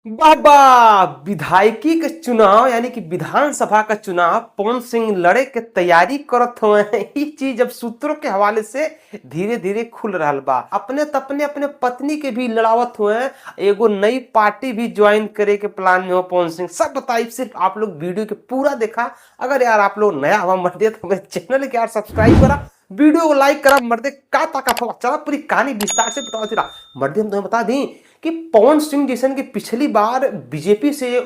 बाबा विधायकी के चुनाव यानी कि विधानसभा का चुनाव पवन सिंह लड़े के तैयारी करत हुए। ई चीज अब सूत्रों के हवाले से धीरे धीरे खुल रहा बा। अपने तपने अपने पत्नी के भी लड़ावत हुए, एगो नई पार्टी भी ज्वाइन करे के प्लान में हो पवन सिंह। सब बताई, सिर्फ आप लोग वीडियो के पूरा देखा। अगर यार आप लोग नया हवा मर्दे तो मेरे चैनल के यार सब्सक्राइब करा, वीडियो को लाइक करा। मर्दे का ताकत हो, चला पूरी कहानी विस्तार से बताओ। चला मर्दे, हम तुम्हें बता दी कि पवन सिंह जैसन की पिछली बार बीजेपी से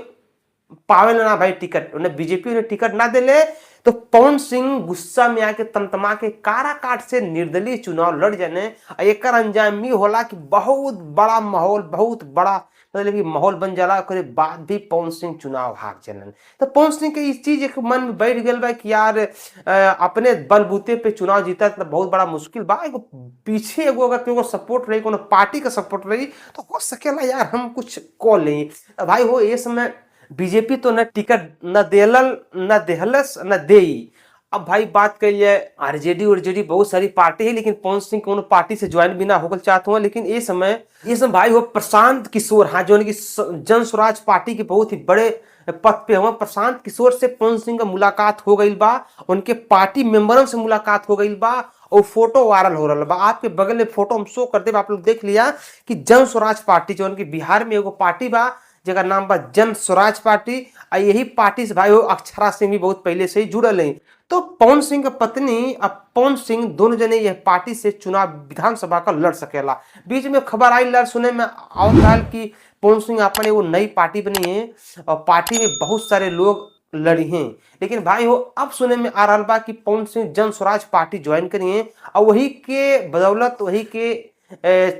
पावे ना भाई टिकट, उन्हें बीजेपी ने टिकट ना दिले तो पवन सिंह गुस्सा में आके तमतमा के काराकाट से निर्दलीय चुनाव लड़ जाने। एक अंजाम ई होला कि बहुत बड़ा माहौल, बहुत बड़ा मतलब कि माहौल बन जाला। ओकरे बाद भी पवन सिंह चुनाव हार जनन। तो पवन सिंह के इस चीज एक मन में बैठ गया बा कि यार अपने बलबूते पे चुनाव जीता तो बहुत बड़ा मुश्किल बा। एगो पीछे एगो अगर केगो सपोर्ट रही, कोनो पार्टी का सपोर्ट रही तो हो सकेला यार हम कुछ कर लें। भाई हो ये समय बीजेपी तो न टिकट न देलल, न देहलस, न देई। अब भाई बात करिए आरजेडी उरजेडी बहुत सारी पार्टी है, लेकिन पवन सिंह कोनो पार्टी से ज्वाइन भी ना होकर चाहते हो। लेकिन ये समय भाई हो प्रशांत किशोर, हाँ, जो कि जन स्वराज पार्टी के बहुत ही बड़े पद पे हुआ, प्रशांत किशोर से पवन सिंह का मुलाकात हो गई बा, उनके पार्टी मेंबरों से मुलाकात हो गई बा और फोटो वायरल हो रहा बा। आपके बगल में फोटो हम शो कर देब, आप लोग देख लिया कि जन स्वराज पार्टी जो उनकी बिहार में एगो पार्टी बा जगह नाम बा जन स्वराज पार्टी, आ यही पार्टी से भाई वो अक्षरा सिंह भी बहुत पहले से ही जुड़ल है। तो पवन सिंह के पत्नी और पवन सिंह दोनों जने यह पार्टी से चुनाव विधानसभा का लड़ सकेला। बीच में खबर आई लड़ सुने में आवत रहा कि पवन सिंह अपने वो नई पार्टी बनी है और पार्टी में बहुत सारे लोग लड़ी हैं। लेकिन भाई हो अब सुने में आ रहा बा कि पवन सिंह जन स्वराज पार्टी ज्वाइन करी है और वही के बदौलत, वही के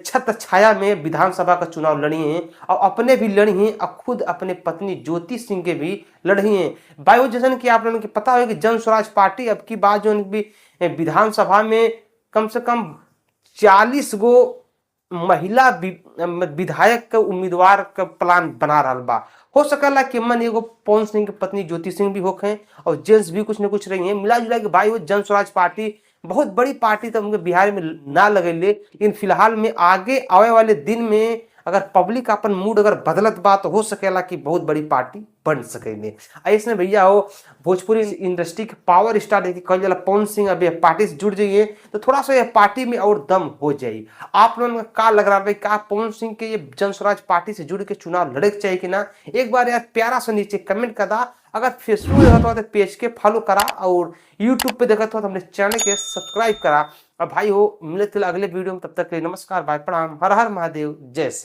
छत्र छाया में विधानसभा का चुनाव लड़ी हैं और अपने भी लड़ी हैं और खुद अपने पत्नी ज्योति सिंह के भी लड़ी हैं। भाई वो जैसन कि आप लोगों को पता है कि जन स्वराज पार्टी अब की बात जो भी विधानसभा में कम से कम 40 गो महिला विधायक के उम्मीदवार का प्लान बना रहा बा। हो सकला कि मन एगो पवन सिंह के पत्नी ज्योति सिंह भी होखे और जेंट्स भी कुछ न कुछ रही है। मिला जुला के भाई वो जन स्वराज पार्टी बहुत बड़ी पार्टी तो उनके बिहार में ना लगेले, लेकिन फिलहाल में आगे आवे वाले दिन में अगर पब्लिक अपन मूड अगर बदलत बा तो हो सकेला कि बहुत बड़ी पार्टी बन सकेले। ऐसे भैया हो भोजपुरी इंडस्ट्री के पावर स्टार के कहल जाला पवन सिंह अब यह पार्टी से जुड़ जाइए तो थोड़ा सा यह पार्टी में और दम हो जाए। आप लोगों का का लग रहा है भाई, का पवन सिंह के ये जन स्वराज पार्टी से जुड़ के चुनाव लड़े के चाहिए कि ना? एक बार यार प्यारा सा नीचे कमेंट कर दा। अगर फेसबुक देखत हो तो पेज के फॉलो करा और यूट्यूब पे देखत हो तो हमने चैनल के सब्सक्राइब करा। और भाई हो मिले थे अगले वीडियो में, तब तक के लिए नमस्कार, बाय, प्रणाम, हर हर महादेव, जय श्री